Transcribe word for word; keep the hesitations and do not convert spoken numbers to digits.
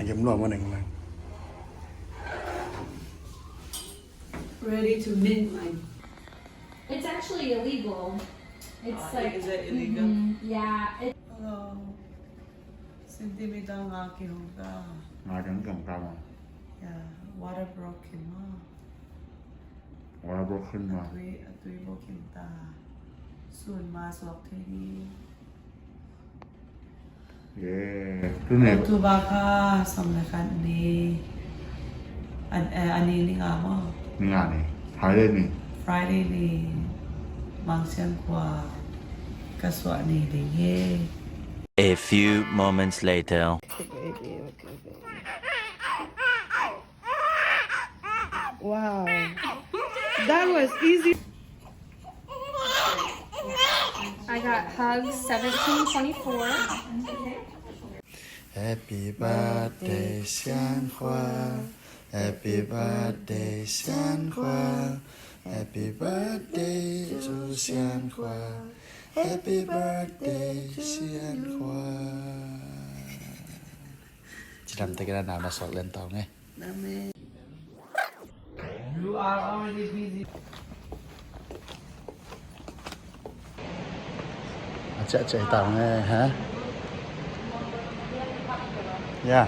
Game lua mah neng lai. Ready to mint my. It's actually illegal. It's like. Is it illegal? Yeah. It. Hello. Centimeter nga kihong ta. Nga kihong ta ma. Yeah. Water broken ma. Water broken ma. Atui atui broken ta. Sun ma suak thei ni. Tuni. October kha sawm le khat ni. An eh ani ni nga maw? Ni nga ni. Friday ni. Friday ni. Mangsiang khua ka suah ni ding hi. A few moments later. Wow. That was easy. I got hugs seventeen twenty-four. Happy birthday, Sian Khua. Happy birthday, Sian Khua. Happy birthday to Sian Khua. Happy birthday, Sian Khua. Ci lam te kena na na sok len tau nge. Amen. You are already busy. Aceh aceh tau nge, ha? Ya.